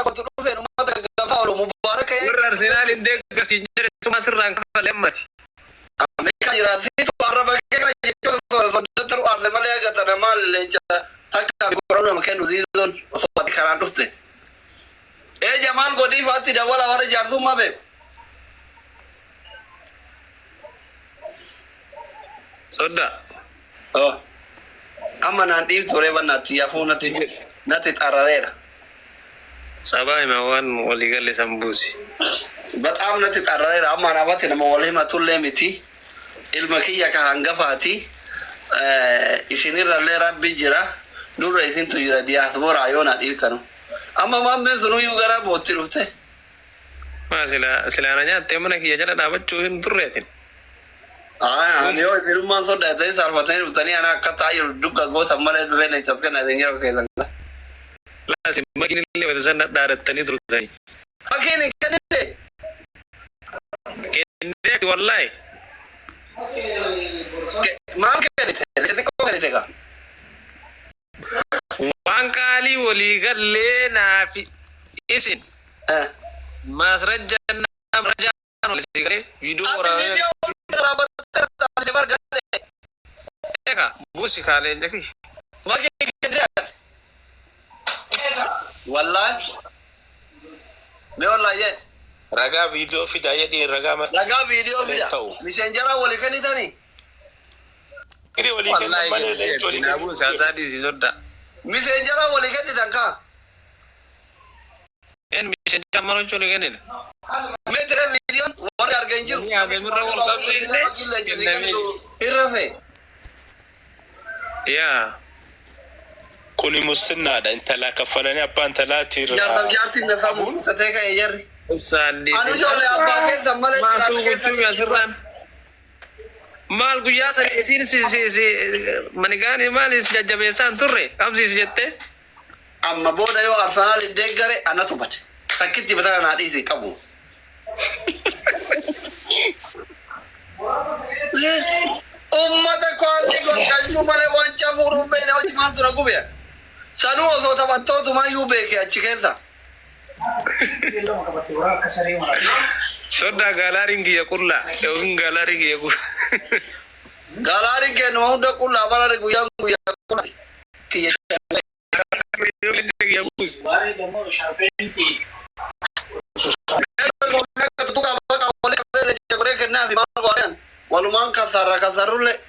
Qotu dhufeen uummata gaggafaa oolu Mubaarak. Warra Arsenaal hin deeggarsiin jedhe suma sirraan kafale ammati. Ameerikaa jiraatitu arraba kee kana jechuun soddatti aarse malee agartan maal leenca takka gorora nama kennu ziizoon osoo ati karaan dhufte. Ee, Jamaal godhii faatti dawwala warra jaarsummaa beeku. Sodda. Oh. Amma naan dhiiftu reeba natti yafuu natti xarareera. Sabaa hima waan waliigalle san buusi. Bataam natti xarareera. Amma naafatti nama wal himatullee miti. Ilma kiyya ka hangafaati. Isinirrallee rabbi jira. Nurra isintu jira, diyaasbooraa yoo naa dhiiftanu. Amma maammeen sunuyyuu gara bootti dhufte. Maa sila silaana nyaattee mana kiyya jala dhaabachuu hin turreetin. Ani yoo isinummaan sodaatanii saalfatanii dhuftanii ana akka ta'aa jiru dugga goosan malee dhufee leencas kenna isin yeroo keessan. Laasin makiin illee wayita san dhadhaadattanii turtanii. Makiin hin kennine. Kenneeti wallaahi. Maal kennite? Xiqqoo kennite gaa. Waan qaalii walii gallee naafi isin maasrajjaan rajaan wal si galee viidiyoo Ati waraabee viidiyoo waraabbattee taate bargaadhe. Eega buusi kaaleen jaki. Makiin kennite ati. Wallaahi. Mee wallaahi jee. Ragaa viidiyoo fidaa jedhiin, ragaa Ragaa viidiyoo fida. ta'u. Miseenjaraa walii kennitanii. Hiri walii kennan Wallaahi malee leenci walii naa kennu buusi haasaa dhiisi sodda. Miseenjaraa walii kennitan kaa. En miseenjaa maal hojii kennina. Meetira viidiyoon warri argan jiru. Namni adeemirra wal qabdu illee kennamee. Irra fe. Yaa. Kuni mussinnaadha. Intalaa kaffalanii abbaa intalaati Jaarsaaf irraa. jaartiin na sammuu kutatee ka'e jarri. Ibsaan dhiisi. Ani ijoollee abbaa keessan malee Maaltu jiraata gochuu keessan. asirraan. Maal guyyaa sana isiin si manigaani maal si jajjabeessaan turre qabsiis jettee. Amma booda yoo Arsenaal hin deeggare anatu bade. Takkitti bitana naa dhiisi qabu. Ummata kwaasii godhachuu malee waan cafuudhuuf beekne hojii maaltu na gube. Sanuu osoo taphattootumayyuu beeke achi keessa. Soddaa, gaalaariin kiyya qullaa yookiin gaalaariin kiyya qullaa. Gaalaariin kennuma hunda qullaa barare, guyyaan guyyaa qullaa. Kiyya Kiyya buusi. Walumaan kasarra kasarrulle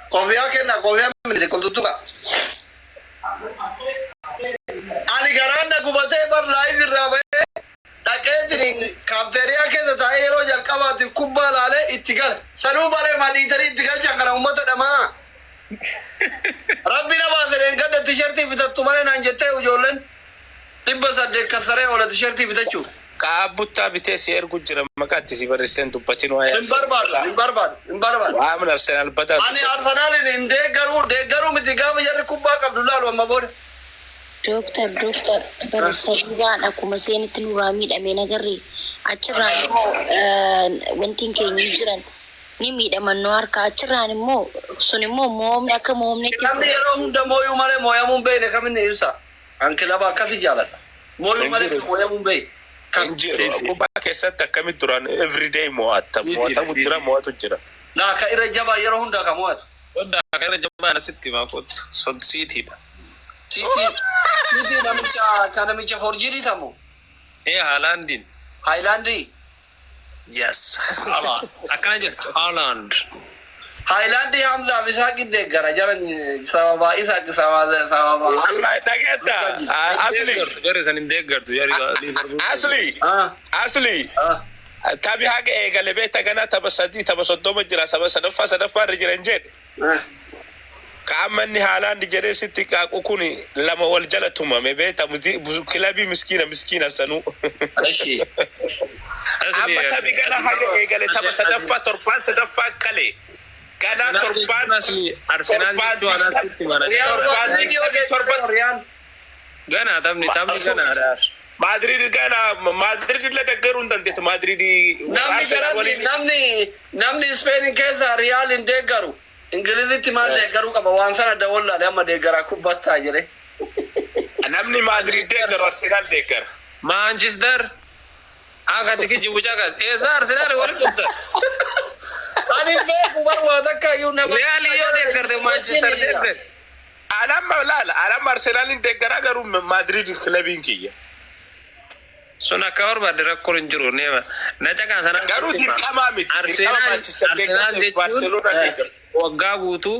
kofiyaa kenna, kofiyaa miti qultuttuqa. Ani garaan na gubatee bar live irraa bahee dhaqeetiin kaafteeriyaa keessa taa'ee yeroo jalqabaatiif kubbaa laalee itti gala. Sanuu baree madhiitanii itti galchan kana uummata dhamaa. Rabbi na baase. Dheengadda tishertii bitattu malee naan jettee ijoolleen 800 kasaree oola tishertii bitachuuf. Kaabuttaa bitee si ergu jira, maqaatti si barreesseen dubbatin waa'ee Hin barbaadu, hin barbaadu, hin barbaadu. Waan Arsenaal badaa. Ani Arsenaalin hin deeggaruu, deeggaruu miti, gaafa jarri kubbaa qabdu laalu amma booda. Dooktar, dooktar, barreessaan akkuma seenitti nurraa miidhame nagarree achirraan immoo wantiin keenya hin jiran ni miidhaman nu harka achirraan immoo sun immoo moomni akka moomnetti. Namni yeroo hunda mooyuu malee mooyamuu hin beekne kaminni ibsa. An kilaba akkasi jaaladha. Mooyuu malee kan mooyamuu hin beekne. Kan Hin jiru. Kubbaa keessatti akkamitti duraan everyday mo'atta? Mo'atamu jira, mo'atu jira. Naa ka irra jabaa yeroo hunda ka mo'atu. Soddaa, akka irra jabaan asitti himaa kottu. Sod Siitiidha. Siitii, Siitii namicha ka namicha forjiidii samu. Ee, Haalaandiin. Haayilaandii. Yes. Haaland. Akkana jettu Haaland. Haayilaandii Hamzaa fi Isaaqi deeggara jaran, sababa Isaaq, sababa. Wallahi dhageetta. Asli. Jarri san hin deeggartu. Jarri Liverpool. Asli. Ah, Asli. ah. Taphi haga eegale beekta, ganaa tapha sadii, tapha 30 jira, saba sadaffaa irra jiran jedhe. Ah. Ka amma inni Haalaandi jedhee sitti qaaqu kun lama wal jala tumame beekta, kilabii miskiina miskiina sanuu. Eshi. Amma taphi gana haga eegale tapha sadaffaa, torbaan sadaffaa kale. Ganaa torbaan Arsenaal jechuun anaa sitti mana. Riyaal torban Riyaal. Ganaa taphni ganaadha. Maadriid gana Maadriid illee deeggaruu hin dandeettu Maadriid. Namni garatti namni Speenin keessa Riyaal hin deeggaru. Ingilizitti maal deeggaruu qaba? Waan sana dawollaale amma deeggaraa kubbattaa jedhe. Namni Maadriid deeggaru Arsenaal deeggara. Manchester. Akka tiki jibu jakas. Eessa Arsenaal waliin dhuftan? Ani beeku bar waa takka iyyuu nama. Real yoo deeggarte Manchester deeggarte. Anamma laala anamma Arsenaalin deeggaraa garuu Maadriid kilabiin kiyya. Sun akka barbaadde rakkoon hin jiru neema. Na caqaa sana. Garuu dirqamaa miti. Dirqama Arsenaal Manchester Arsenaal deeggarteef jechuun Barcelona deeggaru. Waggaa guutuu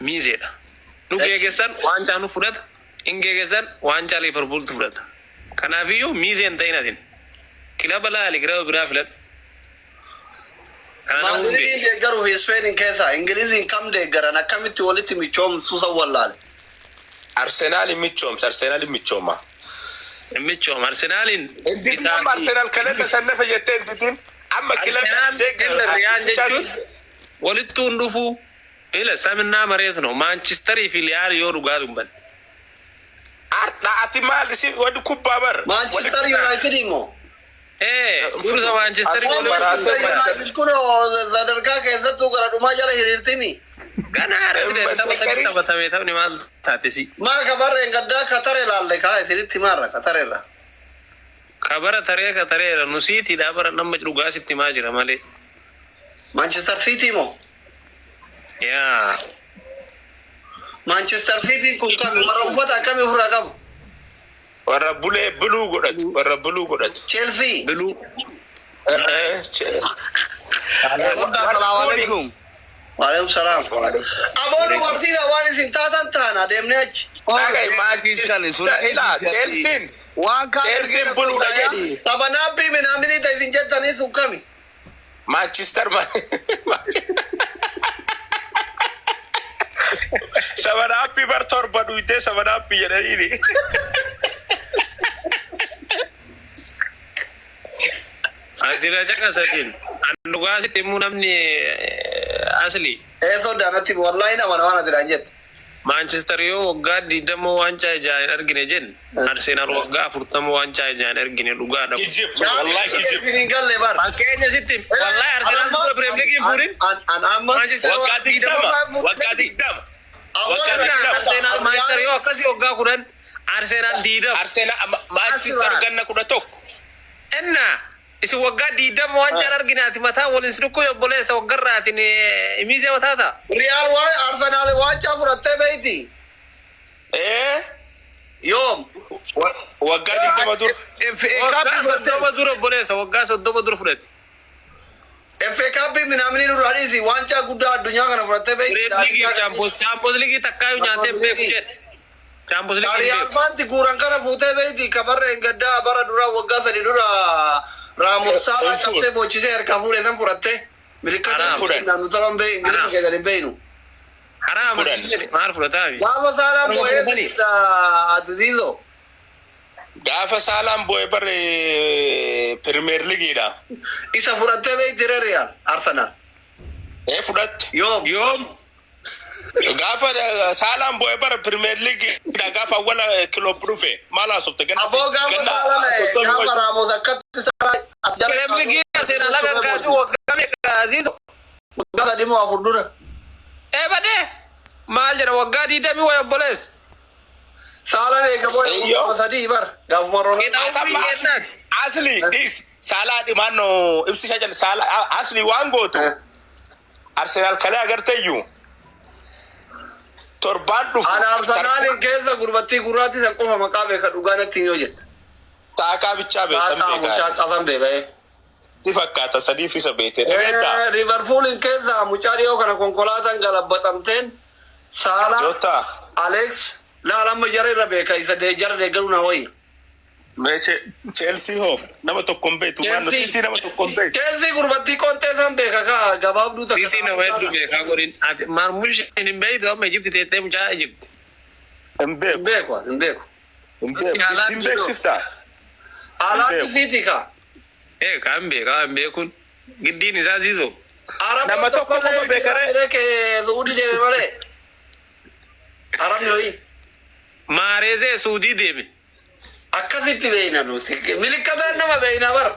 miizeedha. Nu geeggessan waancaa nu fudhata. In geeggessan waancaa Liverpooltu fudhata. Kanaafiyyuu miizee hin ta'in atin. Kilaba laali, kilaba biraa filadhu. Kana namuu hin Maadridiin beeku. deeggaruu fi Ispeeniin keessaa Ingiliziin kam deeggaran akkamitti walitti michoomsuu san wallaale? Arsenaal michoomsa, Arsenaal michooma. Hin michooma. Arsenaaliin Inti amma Arsenaal kalee tashannafa jettee intitiin amma kilaba Arsenaal deeggaru. illa Riyaal jechuun walittuu hin dhufuu. Ila saminnaa mareet no Maanchistarii fi Liyaal yoo dhugaa dubban. Ardha ati maal si wadi kubbaa bar. Manchester United immoo. Ee, dursa Maanchistarii Asuma waliin maraatee Manchester United kun sadarkaa keessattuu gara dhumaa jala hiriirtimi. Ganaa resident tapha sadi taphatame, taphni maal taate si. Maa kabarreen gaddaa Qatar ilaalle kaa isinitti maarra Qatar irra. Kabara taree ka tareera nu siitiidha bara nama dhugaa sitti maa jira malee. Manchester City moo? Yaa. Manchester City kun kami, warra uffata akkamii ofirraa qabu? Warra bulee buluu godhatu. Warra buluu godhatu. Chelsea. Biluu. Assalamu alaikum. Waalaikum salaam. Aboon barsiisa waan isin taatan taana deemnee achi. Dhaga'i Manchester ilaa Chelsean. Waan kaan Chelsean buluudha jedhi. Tapha naabbii minaaminii ta'e isin jettanii sun kami? Manchester Sabanaappii bar torba dhuyitee sabanaappii jedhaniini. Asirra caqasatiin. An dhugaa sitti himuu namni asli. Ee, sodaanatti wallaahi nama waan ati dhaan jette. Manchester yoo waggaa 20 waancaa ijaan hin argine jenne, Arsenaal waggaa 40 waancaa ijaan hin argine dhugaadha. Kijib. Wallahi kijib. Isin hin galle bar. Fakkeenya sitti wallahi Arsenaal dura Premier League hin fuudhin. An amma. Manchester Waggaa 20. Waggaa 20. Waggaa 20. Arsenaal Manchester yoo akkasii waggaa 10, Arsenaal 20. Arsenal Manchester ganna 11. Enna isin waggaa 20 waancaa hin argine, ati mataa waliin si dhukkube obboleessa waggarraatiin miizee mataa ta'a. Real waa'ee Arsenaal waancaa fudhattee beeyti. Ee Yoom? Waggaa 20 dura. FA Cup Waggaa fudhattee. 30 dura obboleessa, waggaa 30 dura fudhate. FA Cup minaaminii nurraa dhiisi, waancaa guddaa addunyaa kana fudhattee beeyti. Premier League Champions League takkaayyuu nyaatee hin beeku jedhe. Champions League hin Real beeku. faanti guuran kana fuutee beeyti, kabarreen gaddaa bara dura waggaa 3 dura Raamos Saalaa Hin fuudhe. cabsee boochisee harkaa fuudhee san fudhattee. Milikkata Haraam. Fudhan. nu taban bee Ingilizii Haraam. keessan hin beeynu. Haraama Fudhan. maal fudhataafi? Gaafa Saalaan Fudhan. bo'ee ati. Gaafa Saalaan bo'e bare Premier Leagueidha. Isa fudhattee beeyti Real Arsenal. Ee, fudhatte. Yoom? Yoom? Gaafa Saalaan bo'e bara Premier Leagueidha, gaafa awwala Klopp dhufe maal haasofte ganna. Aboo gaafa Saalaan gaafa Raamos akkatti Saalaa as jala Premier League Arsenal akka kaasii waggaa meeqa Azizo? Waggaa 3 moo 4 dura. Ee, badee maal jedha, waggaa 20 wayi obboleessa. Saalaan eega bo'e Eeyyoo. waggaa 3 bar gaafuma Ronaldo. Qixaa'uu keessaan. Asli dhiis Saalaa dhimaannoo ibsishaa jala Saalaa asli waan gootu Arsenaal kalee agarteeyyuu torbaan dhufu. Ana Arsenaaliin keessa gurbattii gurraatti san qofa maqaa beeka dhugaa natti yoo jette. Taakaa bichaa beektan Taakaa beekaa. mushaa qasan beeka. Si fakkaata sadiif isa beekte dhageettaa. Liverpoolin keessa mucaa dhiyoo kana konkolaataan galabbatamteen Saalaa Jota. Alex laal amma jara irra beeka isa jara deeggaruu na wayya. Meeche Chelsea hoo nama tokko hin beektu maanno Chelsea. City nama tokko hin beektu. Chelsea gurbattii qontee san beeka kaa gabaabduu takka. City nama hedduu beekaa godhin. Ati Marmush hin beektu, amma Egypti teettee mucaa Egypti. Hin Hin beeku. beeku hin beeku. Hin beeku. Hin beeksiftaa. Alaatti beeku. City kaa. Ee, kan beekaa hin beekuun. Giddiin isaa ziizoo. Arabni Nama tokko qofa beeka ree. Kee Suudii deeme malee. Arabni ho'i. Maareezee Suudii deeme. Akkasitti beeyna nuti. Milikkataan nama beeyna bar.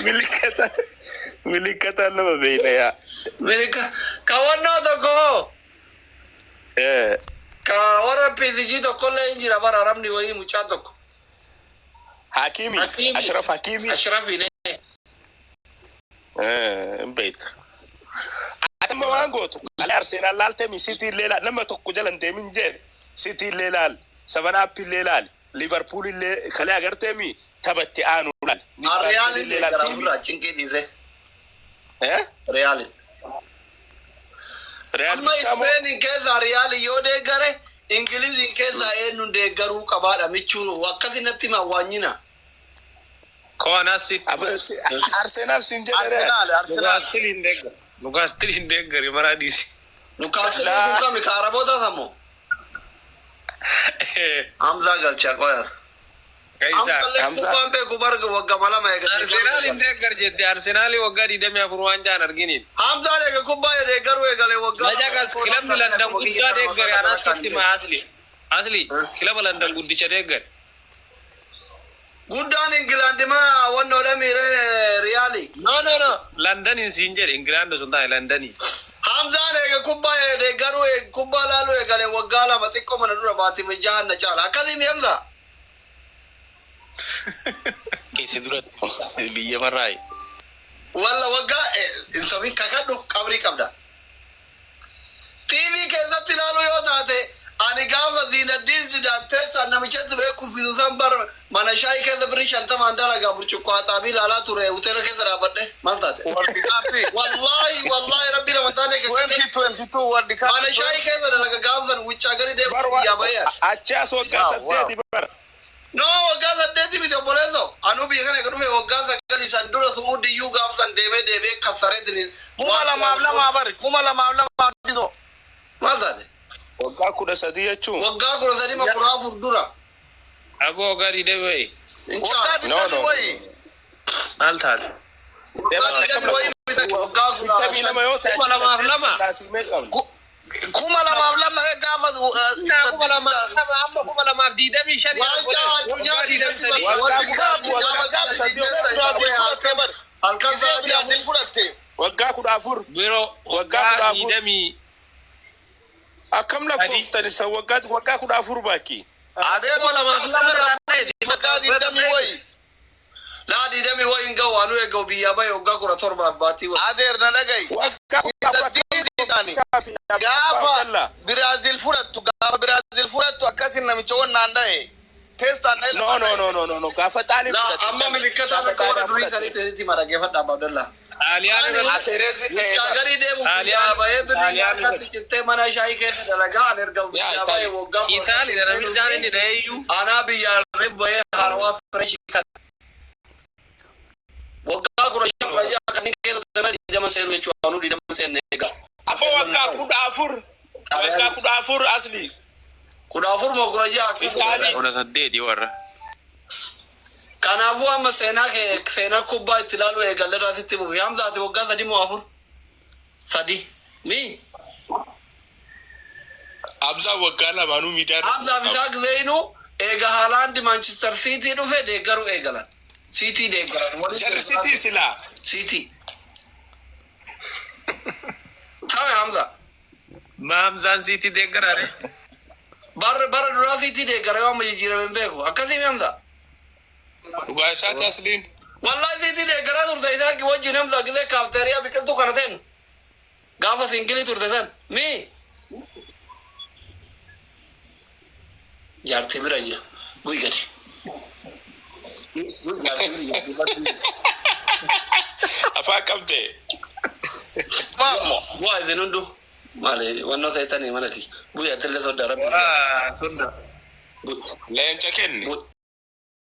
Milikkata milikkata nama beeyna yaa. Milika kawannoo tokko hoo ka warra PSG tokkollee hin jira bara arabni wayii mucaa tokko. Hakimi. Hakimi. Ashraf Hakimi. Ashrafi ne. Hin beekta. Ati amma waan gootu kalee Arsenal laaltemi, City illee laal, nama tokko jala hin deemin jeen. City illee laal, Seven Up illee laal, Liverpool illee kalee agarteemi, taphatti aanu laal. Riyaalin deeggara ofirraa cinqii dhiise. Eh? Riyaalin. Real Amma Bisamo. Ispeeniin keessaa Riyaalin yoo deeggare, Ingiliziin keessaa eenyuun deeggaruu qabaadha michuu akkasi natti hima waanyina. Koonas sitti. Arsenal sin jedhe. Arsenal, Arsenal. Newcastle hin deeggaru. Newcastle hin deeggaru maraa dhiisi. Newcastle kun kami ka Araboota samoo? Hamzaa galchaa qoyaas. Kaisaa. Hamzallee Hamzaa. kubbaan beeku barga waggaa 2 eegale. Arsenaal hin deeggar jette, Arsenaal waggaa 24 waan jaan arginiin. Hamzaan eega kubbaa deeggaruu eegale waggaa. Majakas kilabni London guddaa deeggare anas sitti hima asli. Asli kilaba London guddicha deeggare. Guddaan Ingilaandi maa wannoodha miiree Riyaali. No, no, no. London hin siin jedhe, Ingilaand sun taa'e Londonii. Hamzaan eega kubbaa deeggaruu kubbaa laaluu eegale waggaa 2 xiqqoo mana dura baatii jahan na caala. Akkasii mi Hamzaa? Keessa duratti biyya marraayi. Walla waggaa hin sobin, kakadhu, qabrii qabda. TV keessatti ilaaluu yoo taate, ani gaafa Ziinaddiin Zidaan teessaan namicha beeku fidu san bar mana shaayii keessa birrii 50n dalagaa burcuqqoo haxaabii ilaalaa ture, hoteela keessa dhaabbadhe maal taate? World Cup. Wallaahi, wallaahi, rabbi lama taane 2022 World Cup. Mana shaayii keessa dalaga gaafsan wuccaa gadi deemu biyyaa bayan. Achi as waggaa 8 bara. No, waggaa 8 miti obboleesso. Anuu biyya kana dhufe waggaa 9 san dura Su'uudiyyuu gaafsan deemee deemee kassareetiin. 2002 bari. 2002 siso. Maal taate? Waggaa 13 jechuun. Waggaa 13 ma 14 dura. Aboo waggaa 20 wayi. Hin Waggaa caalu. No, no. 20 wayi. Maal taate? Waggaa 20 wayi miti, waggaa kudha 22 yoo ta'e. 2002. Taasimee qabna. 2002 gaafa. 2002 amma 2025. Waancaa addunyaa Waggaa 23. Halkan Isee sa'aatii Biraazil fudhatte. Waggaa 14. Biroo Waggaa waggaa 14. 20. Akkam lakkooftan isa waggaa 14 baakki. Adee 2002 waggaa 20 wayi. Laa, 20 wayi hin gahu, anuu eegau biyyaa bahe waggaa 17f baatii wayi. Adeer na dhagayi. Waggaa Saddeeti Gaafa Biraazil fudhattu, gaafa Biraazil fudhattu akkasin namicha wannaan dhahe. Teestaan dhahe. No, no, no, no, no, no, gaafa xaalii Laa, amma milikkataan akka warra durii sanitti sanitti madhageeffadha Abbaa Abdallaa. Xaaliyaan irratti Wuccaa gadi deemu biyyaa bahee birrii harkatti cittee mana shaayii keessa dalagaa an erga biyyaa bahee waggaa Itaali namichaan inni dhaheeyyuu. Anaa biyyaa reef bahee harawaa fireeshii kan waggaa 15 16 kanneen keessa nama 20 seenu jechuudha, anuu 20 seenne egaa. Afoo waggaa 14. Waggaa 14 asli. 14 moo 16 akkasuma. Itaali. 18 warra. Kanaafuu amma seenaa kee seenaa kubbaa itti ilaaluu eegalle irraa sitti bufi. Hamzaati waggaa 3 moo 4? 3. Mi? Abzaa waggaa lamaanuu miidiyaa. Hamzaaf isaa Zeenuu eega Haalaandi Manchester City dhufe deeggaruu eegalan. City deeggaran. Waliin Jarri deeggaraa City silaa. City. Tawe Hamza. Maamzaan City deeggaraare. Bara duraa City deeggara yoo amma jijjiirame hin beeku. Akkasii mi Hamza? Dhugaa isaati asliin. Wallahi City deeggaraa turte isaa wajjin Hamza gisee kaafteeriyaa biqiltuu kana ta'en. Gaafa singilii turte san. Mi? Jaartii bira jira. Guyi gadi. Guyi jaartii bira jira. Afaan qabdee. Maammo. Waa isin hundu. Maali wannoo seetanii mana kiyya. Guyi atillee soddaa rabbi. Sodda. Guyi. Leenca kenni. Guyi.